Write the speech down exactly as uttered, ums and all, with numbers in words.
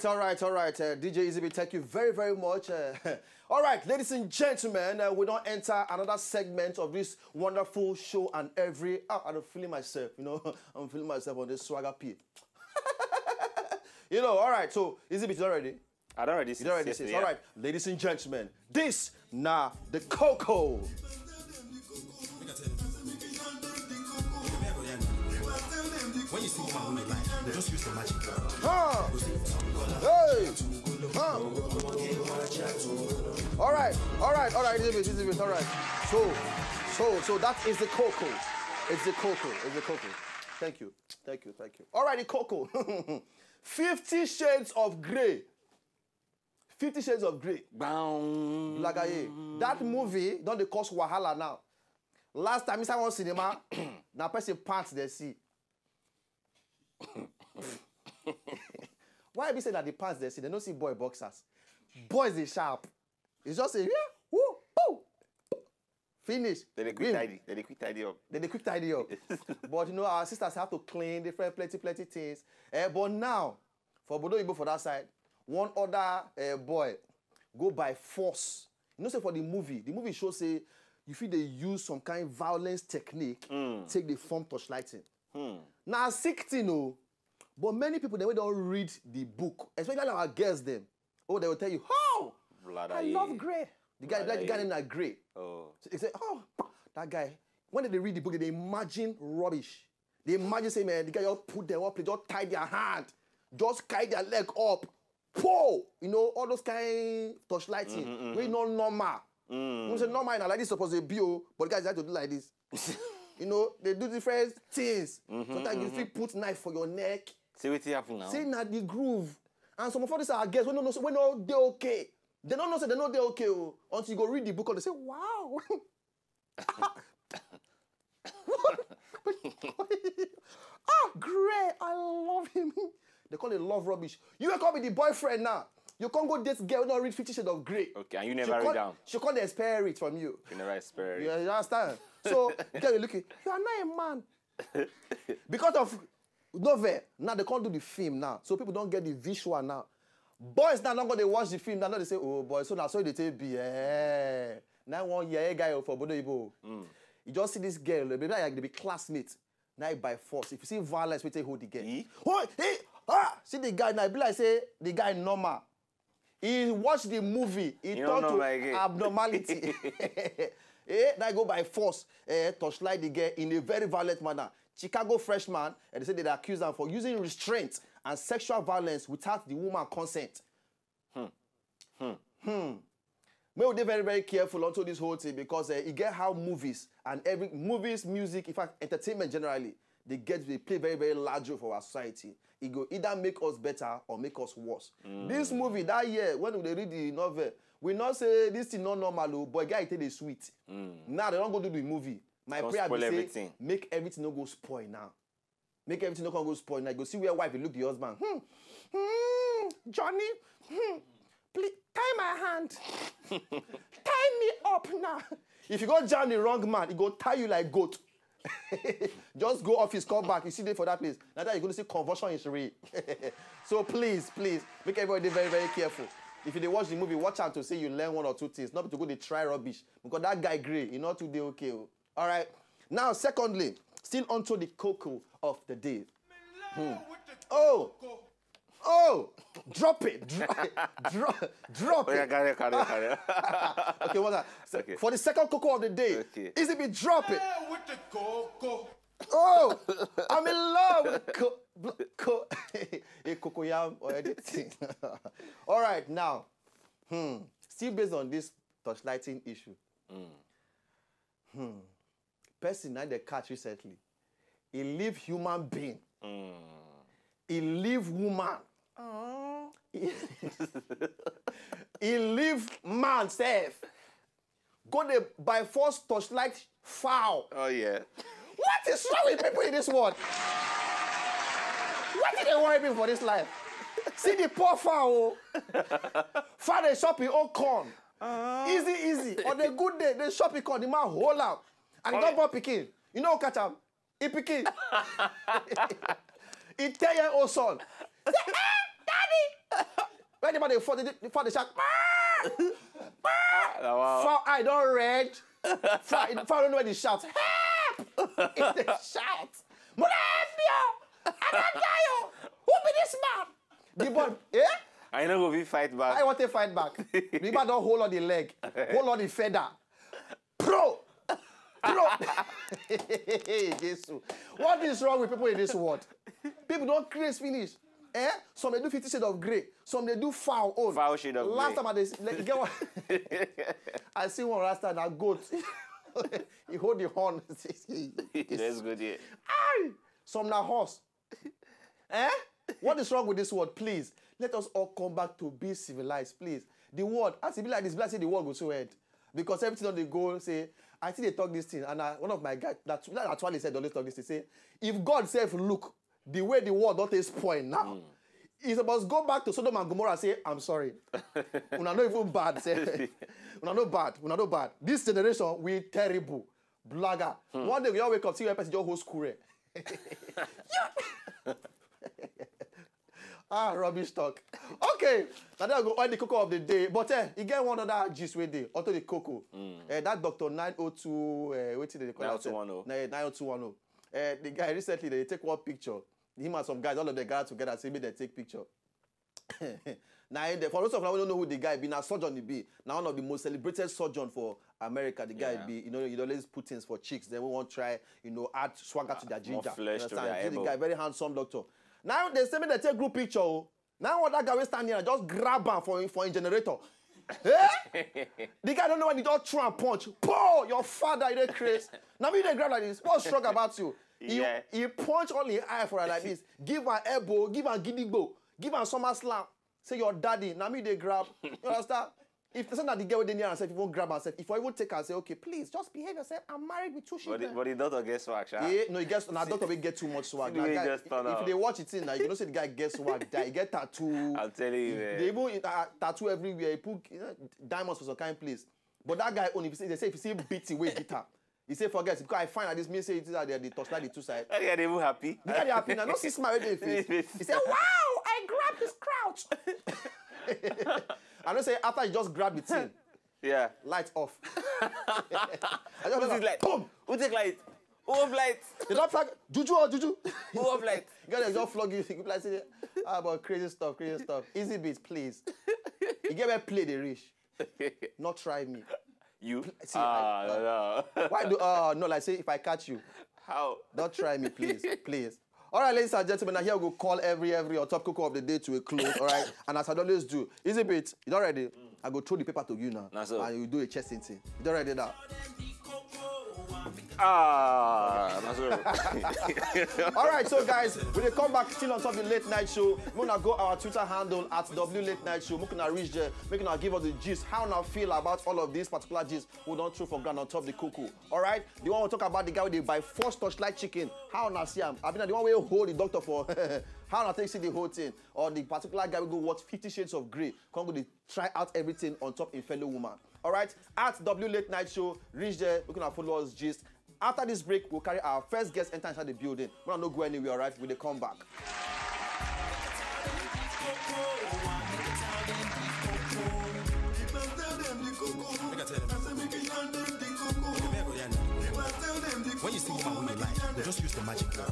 All right, all right, uh, D J Easy B, thank you very, very much. Uh, all right, ladies and gentlemen, uh, we don't enter another segment of this wonderful show and every. Ah, I'm feeling myself, you know, I'm feeling myself on this swagger P. You know, all right, so Easy B is already. I don't already You don't already see. All right, ladies and gentlemen, this now the Coco. When you see woman who you like, you just use the magic. Huh. Hey. Huh. All right, all right, all right. Easy B, Easy B, all right. So, so, so that is the Coco. It's the Coco. It's the Coco. Thank you, thank you, thank you. All right, the Coco. Fifty Shades of Grey. Fifty Shades of Grey. Boom. Lagaye. That movie don dey cause wahala now. Last time inside one cinema, na person pants dey see. Why be say na the pants dey see? They no see boy boxers. Boys dey sharp. It's just a yeah, woo, poo, finish. They dey quick tidy. They dey quick tidy up. They dey quick tidy up. But you know, our sisters have to clean different plenty plenty things. Eh, but now, for Bodo Igbo for that side, one other uh, boy go by force. You know, say for the movie, the movie show say you feel they use some kind of violence technique, mm. take the form torchlighting. Hmm. Now, sick thing, oh, but many people they don't read the book, especially our girls them. Oh, they will tell you, oh, Blada I love Grey. The guy, like the guy named Grey. Oh. So they say, oh, that guy. When they read the book, they imagine rubbish. They imagine say, man, the guy just put them up, just tie their hand, just tie their leg up, pull. You know, all those kind of torchlighting. Mm-hmm, mm-hmm. We know normal. Mm. You say normal, like this supposed to be, oh, but the guys like to do like this. You know, they do different things. Mm-hmm, sometimes mm-hmm. you feel put knife for your neck. See what happen now. See now the groove. And some of all these are girls when no, when no, they okay. They don't know say they know they okay oh, until you go read the book and they say, wow. Ah, Grey, I love him. They call it love rubbish. You can be the boyfriend now. You can't go date girl not read Fifty Shades of Grey. Okay, and you never she read down. She can't expel it from you. You never expel it. You understand? So, girl, you look, you are not a man. Because of novel, now they can't do the film now. So people don't get the visual now. Boys now don't go they watch the film. Now they say, oh boy, so now so they take be eh. Now one year guy for Bodo Ibo. Mm. You just see this girl, maybe like they be classmates. Now by force. If you see violence, we take hold the girl. Mm. Oh, hey, ah, see the guy now. Be like say the guy normal. He watched the movie. He turned to abnormality. Eh, now go by force. Eh, torchlight the girl in a very violent manner. Chicago freshman, and they say they accuse him for using restraint and sexual violence without the woman consent. Hmm. Hmm. Hmm. May we be very, very careful onto this whole thing because uh, you get how movies and every movies, music, in fact, entertainment generally, they get they play very, very large role for our society. It go either make us better or make us worse. Mm. This movie that year, when we read the novel, we not say this thing not normal, oh, but guy take the sweet. Mm. Now they don't go do the movie. My prayer be say everything. Make everything not go spoil now. Make everything not go spoil now. You go see where wife look the husband. Hmm. Hmm. Johnny, hmm. Please tie my hand. Tie me up now. If you go jam the wrong man, he go tie you like goat. Just go office, come back. You see there for that place. Now that you're going to see conversion is real. So please, please, make everybody very, very careful. If you watch the movie, watch out to say you learn one or two things. Not to go they try rubbish. Because that guy Grey, he not today okay. Oh. All right. Now, secondly, still onto the cocoa of the day. Hmm. Oh, oh, drop it, drop it, drop, drop it. Okay, carry, carry, carry. Okay, what? So, okay. For the second cocoa of the day, okay. Is it be drop it? With the cocoa. Oh, I'm in love with co- co- a cocoa yam or anything. All right, now, hmm, still based on this torchlighting issue. Mm. Hmm. Person na dey catch recently. He leave human being. Mm. He leave woman. He, he leave man sef. Go dey by force torchlight fowl. Oh yeah. What is wrong with people in this world? What do they worry me for this life? See the poor fowl. Fowl dey chop him own corn. Uh-huh. Easy, easy. On a good day, they chop him corn. The man hold am. And he don born pikin. You know catch am? He pikin. He tell your old son. Say, eh, daddy. Anybody dey fall, dey, dey fall, dey shout, "Kpa! Kpa!" Na wow. Fowl eye don red. Fowl, fowl no know where dey shout. "Help!" E dey shout. "Mo dey help you. I don die o. Who be this man?" The boy, eh? I no go fit fight I back. Want to fight back. The man don hold on the leg, hold on the feather. Pro! Pro! Jesus. What is wrong with people in this world? People don craze finish. Eh? Some dey do fifty shades of grey. Some dey do fowl own. Fowl shade of Last grey. Time I dey, like, get one. I see one Rasta, na goat. He hold the horn. Let's go there. Aye! Some na horse. Eh? What is wrong with this world? Please, let us all come back to be civilized, please. The world, as e be like this, be like say the world go so end. Because everything don dey go, say, I still dey talk this thing, and I, one of my guys, that, that actually said, always talk this thing, say, if God sef look the way the world don take spoil now, he suppose go back to Sodom and Gomorrah, say, "I'm sorry. Una no even bad, sef. Una no bad, una no bad. This generation, we terrible." Blogger. One day, we all wake up, see where person just hold school, eh? Ah, rubbish talk. Okay, now that go on the cocoa of the day. But eh, you get one other gist wey dey, onto the cocoa. Eh, that doctor nine oh two, eh, wetin dey call am? Nine oh two one oh. Na, nine oh two one oh. Eh, the guy recently, they take one picture. Him and some guys, all of them gather together, say make dem take picture. Now, eh, for those of you who don't know who the guy be, na surgeon he be. Now, one of the most celebrated surgeon for America, the guy Yeah. Be, you know, he always put things for chicks. They won't try, you know, add swagger to their More ginger. flesh to Understand? their See the elbow. Guy, very handsome doctor. Now they say me they take group picture. Oh. Now what that guy will stand here and just grab him for, for his generator. Eh? The guy don't know when he just throw and punch. Poor your father, you dey craze. Now me they grab like this. What's strong about you? He, Yeah. He punch only his eye for her like this. Give her elbow, give her gidigbo, give her summer slam. Say your daddy. Now me they grab. You understand? If they say that the girl with the near herself, if you won't grab herself, if you even take her, say, "Okay, please just behave yourself. I'm married with two But children." the, but the doctor get swag, sha. Yeah, no, he gets, na doctor wey get too much swag. See the Na way he guy, just turn if up. They watch it in, like, you know, say the guy gets swag. Die, he get tattoo. I'm telling you, He- man. They even uh, tattoo everywhere. He put, you know, diamonds for some kind place. But that guy only, if he say, they say if he see beating, wey beat am. He say forget it, because I find out this means say it is out there, they touch like the two sides. That guy dey even happy. The guy dey happy now. No see smile wey dey his face. He say, "Wow, I grabbed his crotch." I don't say after he just grabbed the thing, Yeah. light off. I just Who's it like? Boom. Who take light? Who off light? They don't flag juju or juju. Who off light? You gotta just flog you. You like say, "Ah, but crazy stuff, crazy stuff." Easy beats, please. You get where play the reach. Not try me. You? See, Ah, I- no, no. Why do uh no, like, say if I catch you, How? Don't try me, please, please. All right, ladies and gentlemen, now here we go call every every on top cocoa of the day to a close. All right, and as I always do, easy beat. You don't ready? I go throw the paper to you now, Na so. And you do a chest thing. You don't ready now? Ah, na so. All right, so guys, we dey come back still on top of the late night show. We gonna go our Twitter handle at W Late Night Show. Make una reach there. Make una give us the gist. How una feel about all of these particular gist we don't throw for ground on top of the cocoa. All right, the one we talk about the guy with the by force torchlight chicken. How una see him? I mean, the one we hold the doctor for. How una take see the whole thing? Or the particular guy we go watch Fifty Shades of Grey. Come go dey try out everything on top in fellow woman. All right, at W Late Night Show, reach there. We can follow us gist. After this break, we'll carry our first guest enter inside the building. We don't go anywhere, all right? We dey come back. When you see woman who you like, you just use the magic word.